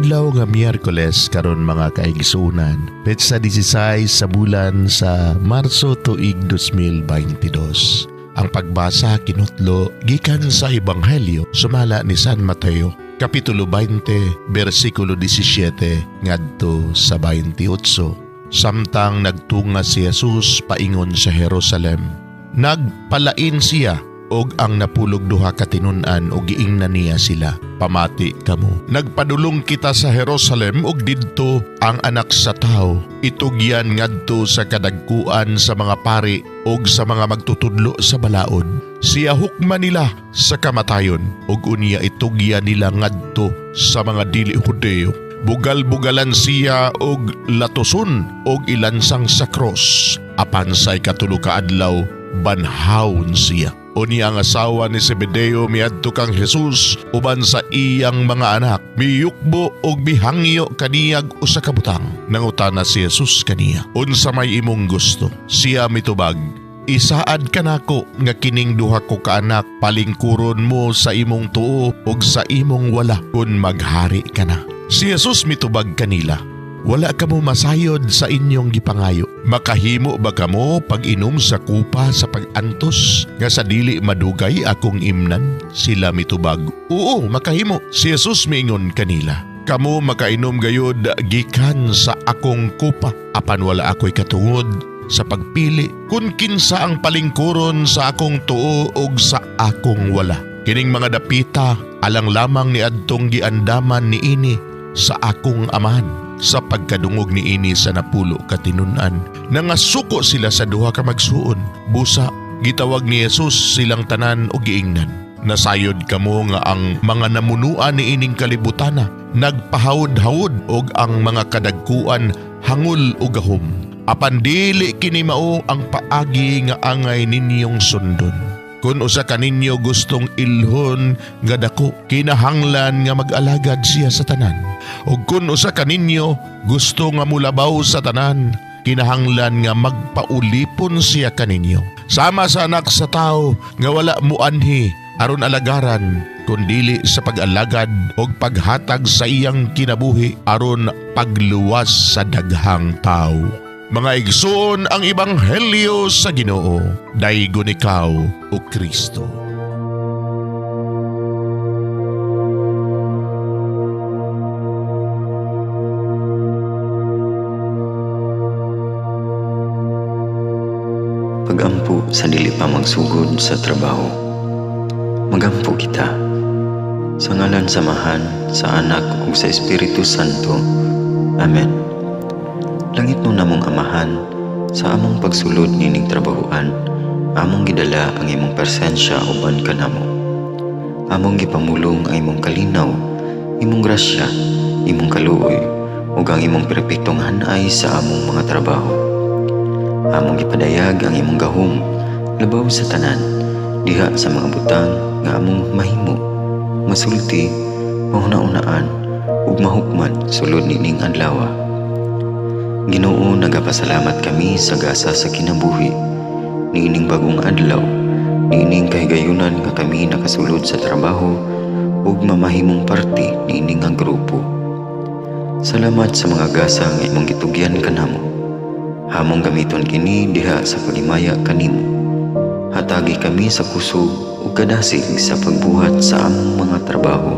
Adlaw nga Miyerkules karon, mga kaigsuonan, petsa 16 sa bulan sa Marso, tuig 2022. Ang pagbasa kinutlo gikan sa Ebanghelyo sumala ni San Mateo, Kapitulo 20, versikulo 17 ngadto sa 28. Samtang nagtunga si Jesus paingon sa Jerusalem, nagpalain siya og ang 12 ka tinun-an og giingnan niya sila, "Pamati kamo. Nagpadulong kita sa Jerusalem ug didto ang Anak sa Tawo itugyan ngadto sa kadagkuan sa mga pari ug sa mga magtutudlo sa balaod. Siya hukman nila sa kamatayon ug unya itugyan nila ngadto sa mga dili Hudeo. Bugal-bugalan siya og latuson og ilansang sa krus. Apan sa 3 ka adlaw banhawon siya." Unya ang asawa ni Zebedeo miadto kang Jesus uban sa iyang mga anak. Miyukbo og mihangyo kaniyag usa ka butang. Nangutana si Jesus kaniya, "Unsa may imong gusto?" Siya mitubag, "Isaad kanako nga kining duha ko ka anak palingkuron mo sa imong tuo ug sa imong wala kun maghari ka na." Si Jesus mitubag kanila, "Wala kamo masayod sa inyong gipangayo. Makahimo ba kamo pag-inom sa kupa sa pag-antos nga sa dili madugay akong imnan?" Sila mitubag, "Oo, makahimo." Si Jesus miingon kanila, "Kamo makainom gayud gikan sa akong kupa, apan wala ako'y katungod sa pagpili kung kinsa ang palingkuron sa akong tuo ug sa akong wala. Kining mga dapita alang lamang ni adtong giandaman niini sa akong Amahan." Sa pagkadungog niini sa 10 ka tinun-an, nangasuko sila sa duha ka magsuon. Busa, gitawag ni Jesus silang tanan og giingnan, "Nasayod kamo nga ang mga namunuan niining kalibutana nagpahawod-hawod og ang mga kadagkuan hangol og gahom. Apan dili kini mao ang paagi nga angay ninyong sundon. Kung usa kaninyo gustong ilhon nga dako, kinahanglan nga mag-alagad siya sa tanan. Ug kung usa kaninyo gusto nga mulabaw sa tanan, kinahanglan nga magpaulipon siya kaninyo. Sama sa Anak sa Tao nga wala muanhi aron alagaran, kundili sa pag-alagad og paghatag sa iyang kinabuhi aron pagluwas sa daghang tawo." Mga igsoon, ang ebanghelyo sa Ginoo. Daygon ikaw, o Kristo. Pagampo sa dili pa magsugod sa trabaho. Magampo kita. Sa ngalan sa Amahan, sa Anak ug sa Espiritu Santo. Amen. Langitnon namong Amahan, sa among pagsulod nining trabahoan, among gidala ang imong presensya uban kanamo. Among gipamulong ang imong kalinaw, imong grasya, imong kaluoy, ug ang imong perpektong hanay sa among mga trabaho. Among gipadayag ang imong gahom labaw sa tanan, diha sa mga butang nga among mahimo, masulti, mahuna-unaan ug mahukman sulod nining adlaw. Ginoo, nagapasalamat kami sa gasa sa kinabuhi niining bagong adlaw, niining kahigayunan nga kami nakasulod sa trabaho ug mamahimong parte niining nga grupo. Salamat sa mga gasa nga imong gitugyan kanamo. Hamong gamiton kini diha sa paghimaya kanimo. Hatagi kami sa kusog ug kadasig sa pagbuhat sa among mga trabaho.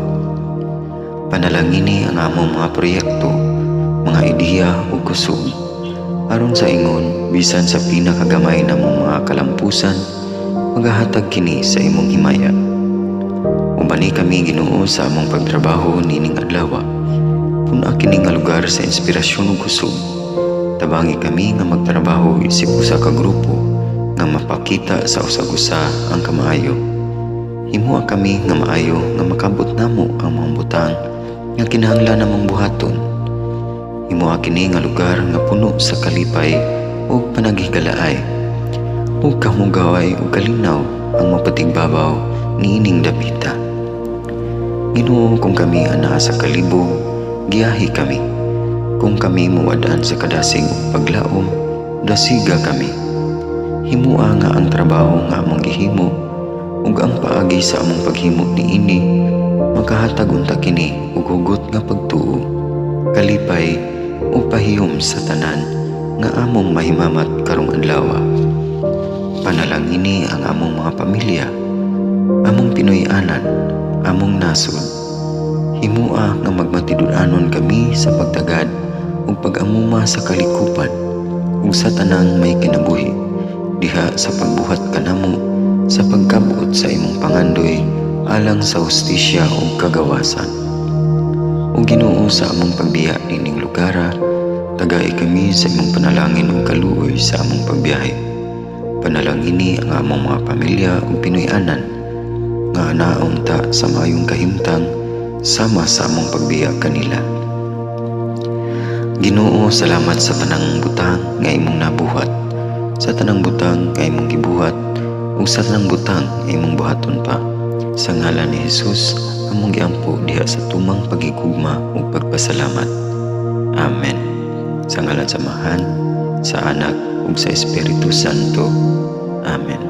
Panalangini ang among mga proyekto, mga ideya ug kusog, aron sa ingon bisan sa pinakagamay namong mga kalampusan, magahatag kini sa imong himaya. Ubani kami, Ginoo, sa among pagtrabaho nining adlaw. Pun-a kini nga lugar sa inspirasyon ug kusog. Tabangi kami nga magtrabaho isip usa ka grupo nga mapakita sa usag-usa ang kamaayo. Himoa kami nga maayo nga makabot namo ang mga butang nga kinahanglan namong buhaton. Himoa kini nga lugar nga puno sa kalipay ug panaghigalaay, ug kamugaway ug kalinaw ang mapatigbabaw niining dapita. Ginoo, kung kami anaa sa kalibog, giyahi kami. Kung kami muwad-an sa kadasig ug paglaom, dasiga kami. Himoa nga ang trabaho nga among gihimo ug ang paagi sa among paghimo niini makahatag unta kini og hugot nga pagtuo. kalipay ug pahiyom sa tanan nga among mahimamat karong adlaw. Panalangini ang among mga pamilya, among Pinoy-anan, among nasod. Himua nga magmatinud-anon kami sa pagtagad ug pag-amuma sa kalikupan ug sa tanang may kinabuhi diha sa pagbuhat kanamo sa pagkabot sa imong pangandoy alang sa hustisya ug kagawasan. O Ginoo, sa among pagbiya nining lugara, tagai kami sa imong panalangin ug kaluoy sa among pagbiyahe. Panalangini ang among mga pamilya ug Pinoy-anan nga anaon ta sa maayong kahimtang sama sa among pagbiya kanila. Ginoo, salamat sa tanang butang nga imong nabuhat, sa tanang butang nga imong gibuhat, ug sa tanang butang nga imong buhaton pa. Sa ngalan ni Jesus, among giampo diha sa tumang pagigugma ug pagpasalamat. Amen. Sa ngalan sa Amahan, sa Anak ug sa Espiritu Santo. Amen.